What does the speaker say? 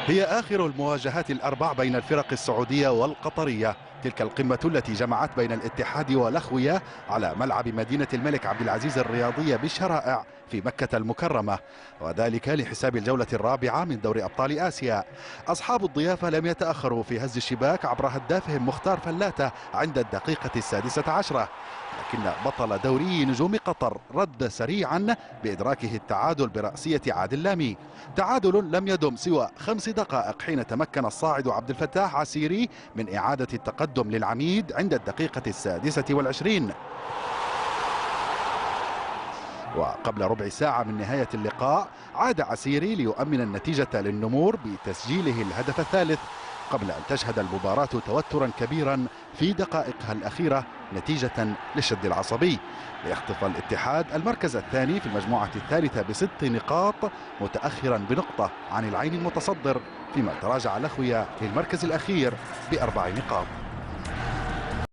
هي آخر المواجهات الأربع بين الفرق السعودية والقطرية. تلك القمة التي جمعت بين الاتحاد والأخوية على ملعب مدينة الملك عبد العزيز الرياضية بالشرائع في مكة المكرمة، وذلك لحساب الجولة الرابعة من دوري أبطال آسيا. أصحاب الضيافة لم يتأخروا في هز الشباك عبر هدافهم مختار فلاتة عند الدقيقة 16، لكن بطل دوري نجوم قطر رد سريعا بإدراكه التعادل برأسية عادل لامي. تعادل لم يدم سوى 5 دقائق حين تمكن الصاعد عبد الفتاح عسيري من إعادة التقدم للعميد عند الدقيقة 26. وقبل ربع ساعة من نهاية اللقاء عاد عسيري ليؤمن النتيجة للنمور بتسجيله الهدف الثالث، قبل أن تشهد المباراة توترا كبيرا في دقائقها الأخيرة نتيجة للشد العصبي. ليخطف الاتحاد المركز الثاني في المجموعة الثالثة ب6 نقاط، متأخرا بنقطة عن العين المتصدر، فيما تراجع الأخوية للمركز الأخير ب4 نقاط.